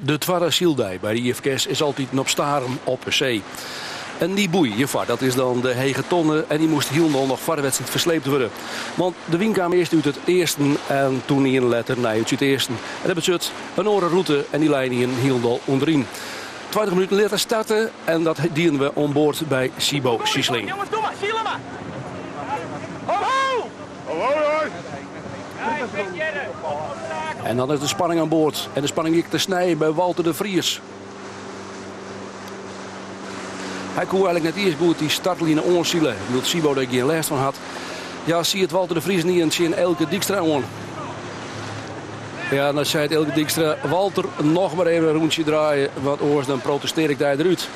De twadde syldei by de IFKS is altiten op Starum op 'e see. En dy boei hjirfoar, dat is dan de hege tonne en dy moast hielendal noch foar de wedstriid fersleept wurde. Want de wyn kaam earst út it easten en toen ien letter nei it súdeasten. En dat betsjut in oare rûte en dy lei ien hielendal ûnderyn. 20 minuten letter starte en dat dienen we oan board by Siebo Siesling. Jongens, doe mar, sile mar! Omhoog! En dan is de spanning aan board. En de spanning ek te snijen by Walter de Vries. Hy koe eigenlik net iens goed dy startline oansile, wylst Siebo dêr gjin lêst fan hat. Ja, siet Walter de Vries niet tsjin Elke Dijkstra oan. Ja, dan sei Elke Dijkstra, Walter, noch mar even in rûntsje draaie, want oars dan protestear ik dy derút.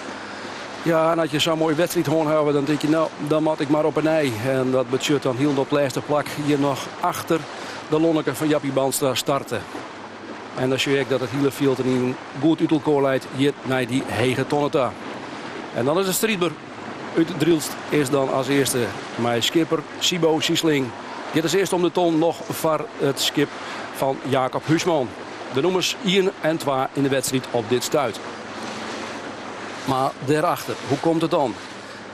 Ja, en as je sa'n moaie wedstriid hân hawwe, dan tink je, no, dan moat ik mar op 'e nij. En dat betsjut dan hielendal op it lêste plak hjir noch achter de Lonneke fan Jappie Bandstra starte. En dan sjoch ik dat it hiele fjild der yn goed út elkoar leit hjir nei dy hege tonne ta. En dan is it striidber út Drylts is dan as earste mei skipper Siebo Siesling. Giet as earste om de ton noch foar it skip fan Jacob Huisman. De nûmers ien en twa yn de wedstriid op dit stuit. Mar dêrachter, hoe komt it dan?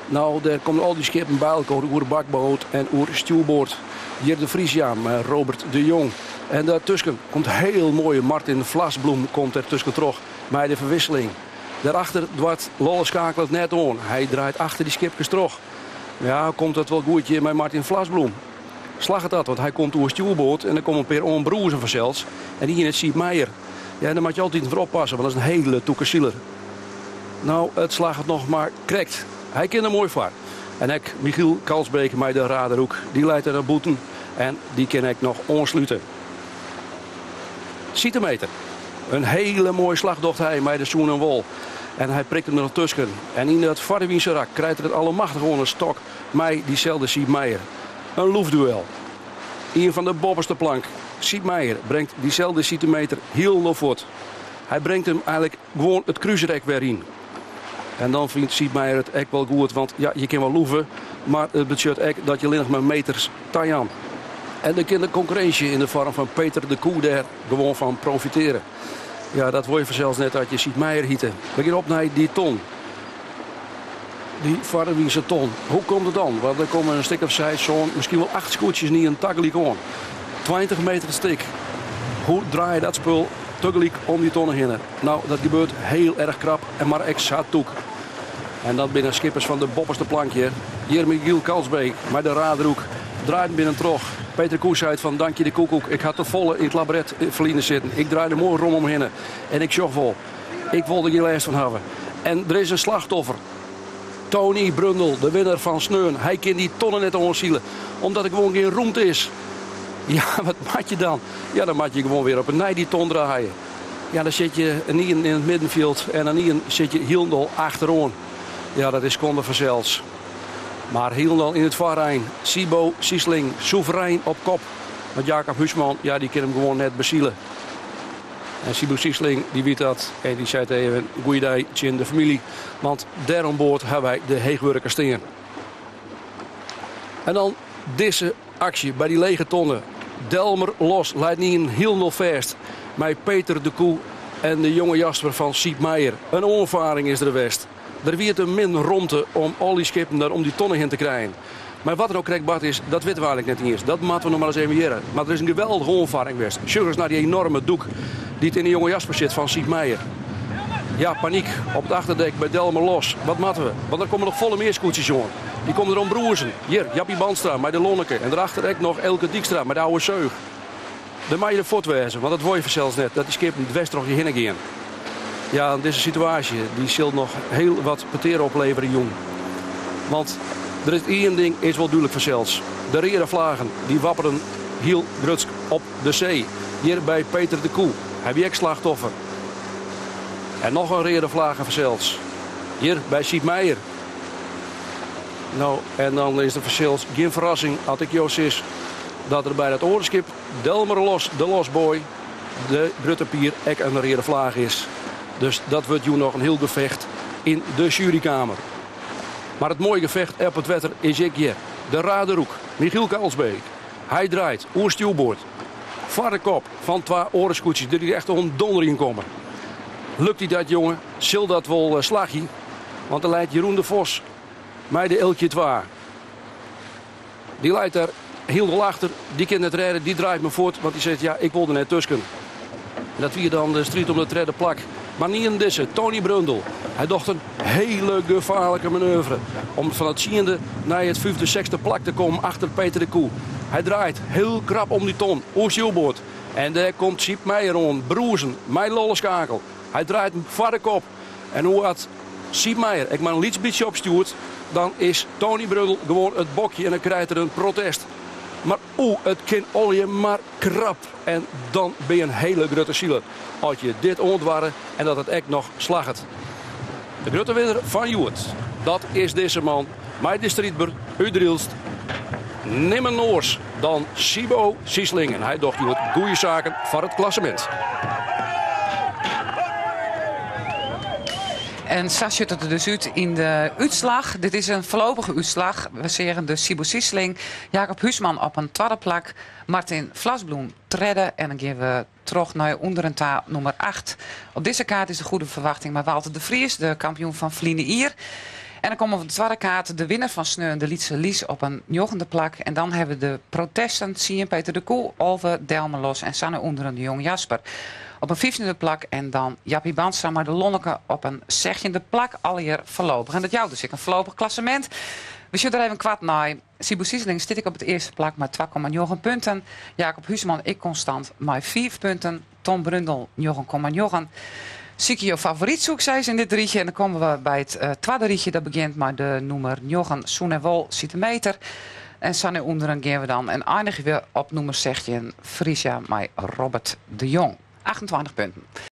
No, dêr komme al dy skippen by elkoar oer bakboard en oer stjoerboard. Hjir de Frisia mei Robert de Jong. En dêrtusken komt hiel moaie Martin Vlasbloem komt der tuskentroch mei de ferwisseling. Dêrachter doart Lolle Skakel it net oan. Hy draait achter dy skipkes troch. Ja, komt dat wol goed hjir mei Martin Vlasbloem? Slagget dat, want hy komt oer stjoerboard en der komme in pear oanbrûzen fansels. En dy is Siep Meijer. Ja, dêr moat je altyd foar oppasse, want dat is in hiele tûke siler. No, it slagget noch mar krekt. Hy kin der moai foar. En ek Michiel Kalsbeek mei de Raderoek, dy leit der noch bûten en dy kin ek noch oanslute. Sitemeter. In hiele moaie slach docht hy mei de Soen en Wol. En hy prikt him der noch tusken. En yn dat foarwynse rak krijt er it allemachtich oan 'e stok mei dyselde Siep Meijer. In loefduel. Ien fan de boppeste plank. Siep Meijer bringt dyselde Sitemeter hielendal fuort. Hy bringt him eigenlik gewoan it krúsrek wer yn. En dan fynt Siep Meijer it ek wol goed, want ja, je kin wol loeve, mar it betsjut ek dat je allinnich mar meters tajaan. En dan kin de konkurrinsje yn de foarm fan Peter de Koe dêr gewoan fan profiteare. Ja, dat wol je fansels net as je Siep Meijer hite. We gean op nei dy ton. Dy foarwynse ton. Hoe komt it dan? Want der komme in stik of seis, sân, miskien wol acht skûtsjes yn tagelyk oan. 20 meter it stik. Hoe draai je dat spul tagelyk om dy tonne hinne? No, dat gebeurt hiel erch krap en mar ek sa tûk. En dat binne skippers fan de boppeste plank hjir. Hjir Michiel Kalsbeek mei de Raderoek draait binnen troch. Peter Koe seit fan dankje de koekoek, ik ha te folle yn it labret ferline sitten. Ik draai der moai rom omhinne en ik sjoch wol. Ik wol der gjin lêst fan hawwe. En der is in slachtoffer. Tony Brundel, de winner fan sneon. Hy kin dy tonne net oansile, omdat der gewoan gjin rûmte is. Ja, wat moat je dan? Ja, dan moat je gewoan wer op 'e nij dy ton draaie. Ja, dan sit je in ien yn it middenfjild en in ien sit je hielendal achteroan. Ja, dat is skonde fansels. Mar hielendal yn it foarein. Siebo Siesling, soeverein op kop. Want Jacob Huisman, ja, dy kin him gewoan net besile. En Siebo Siesling, dy wit dat en dy seit even goeiedei tsjin de famylje. Want dêr oan board hawwe wy de heechwurkers stean. En dan dizze aksje by dy lege tonne. Delmer Los leit yn hielendal fêst mei Peter de Koe en de jonge Jasper fan Siep Meijer. In oanfaring is der west. Der wie te min romte om al dy skippen der om dy tonne hinne te krijen. Mar wat der no krekt bard is, dat witte we eigenlik net iens. Dat moatte we noch mar ris even hearre. Mar der is in geweldige oanfaring west. Sjoch ris nei dy enorme dûk dy't yn de jonge Jasper sit fan Siep Meijer. Ja, panyk op it achterdek by Delmer Los. Wat moatte we? Want der komme noch folle mear skûtsjes oan. Dy komme der oan brûzen. Hjir, Jappie Bandstra mei de Lonneke. En derachter ek noch Elke Dykstra mei de oude Seug. Dan moat je der fuort wêze, want dat wol je fansels net, dat dy skippen dwers troch je hinne gean. Ja, dizze situaasje dy sil noch hiel wat petear opleverje jûn. Want der is ien ding is wol dúdlik fansels. De reade flaggen dy wapperen hiel grutsk op de see. Hjir by Peter de Koe. Hy wie ek slachtoffer. En noch in reade flagge fansels. Hjir by Siep Meijer. No, en dan is der fansels gjin ferrassing as ik jo sis dat der by dat oare skip Delmer Los, de Losboy, de Grutte Pier, ek in reade flaach is. Dus dat wurdt jûn noch in hiel gefecht yn de jurykamer. Mar it moaie gefecht op it wetter is ek hjir. De Raderoek, Michiel Kalsbeek. Hy draait oer stjoerboard foar de kop fan twa oare skûtsjes dy't der echt oan donderjen komme. Lukt dy dat, jonge? Sil dat wol eh, slagje? Want der leit Jeroen de Vos mei de Eelkje 2. Dy leit der hielendal achter, dy kin net rêde, dy draait mar fuort, want dy seit ja, ik wol der net tusken. En dat wie dan de striid om de tredde plak. Mar nien dizze, Tony Brundel. Hy docht in hele gefaarlike manoeuvre om fan it tsiende nei it fyfde, sechsde plak te kommen achter Peter de Koe. Hy draait heel krap om dy ton, oer stjoerboard. En dêr komt Siep Meijer oan, brûzen, mei lolleskakel. Hy draait him foar de kop. En hoe at Siep Meijer ek mar in lyts bytsje opstjoert, dan is Tony Brundel gewoan it bokje en dan krijt er in protest. Mar oeh, it kin allegear mar krap. En dan bin je in hele grutte siler as je dit oandoarre en dat it ek noch slagget. De grutte winner fan hjoed, dat is dizze man mei de striidber út Drylst. Nimmen oars dan Siebo Siesling. En hy docht hjoed goede saken foar it klassemint. En sa sjocht it der dus út yn de útslach. Dit is in foarlopige útslach. We seagen dus Siebo Siesling, Jacob Huisman op in twadde plak, Martin Vlasbloem tredde en dan gean we troch nei ûnderen ta nûmer 8. Op dizze kaart is de goede ferwachting mei Walter de Vries, de kampioen fan ferline jier. En dan komme we op de twadde kaart de winner fan sneon, de Lytse Lies, op in njoggende plak. En dan hawwe we de protesten, tsien Peter de Koe, 11 Delmer Los en Sanne ûnderen de Jong Jasper op in fyftjinde plak. En dan Jappie Bandstra mei de Lonneke op in sechstjinde plak, allegear foarlopich. En dat jout dus ek in foarlopich klassemint. We sjogge der even koart nei. Siebo Siesling stiet ek op it earste plak mei 2,9 punten. Jacob Huisman ek konstant mei 5 punten. Tom Brundel 9,9. Sykje jo favoryt, soe ik sizze, yn dit rychje. En dan komme we by it eh, twadde rychje. Dat begjint mei de nûmer 9, Soen en Wol, Sitemeter. En sa nei ûnderen gean we dan en einigje we op nûmer 16, Frisia, mei Robert de Jong. 28 punten.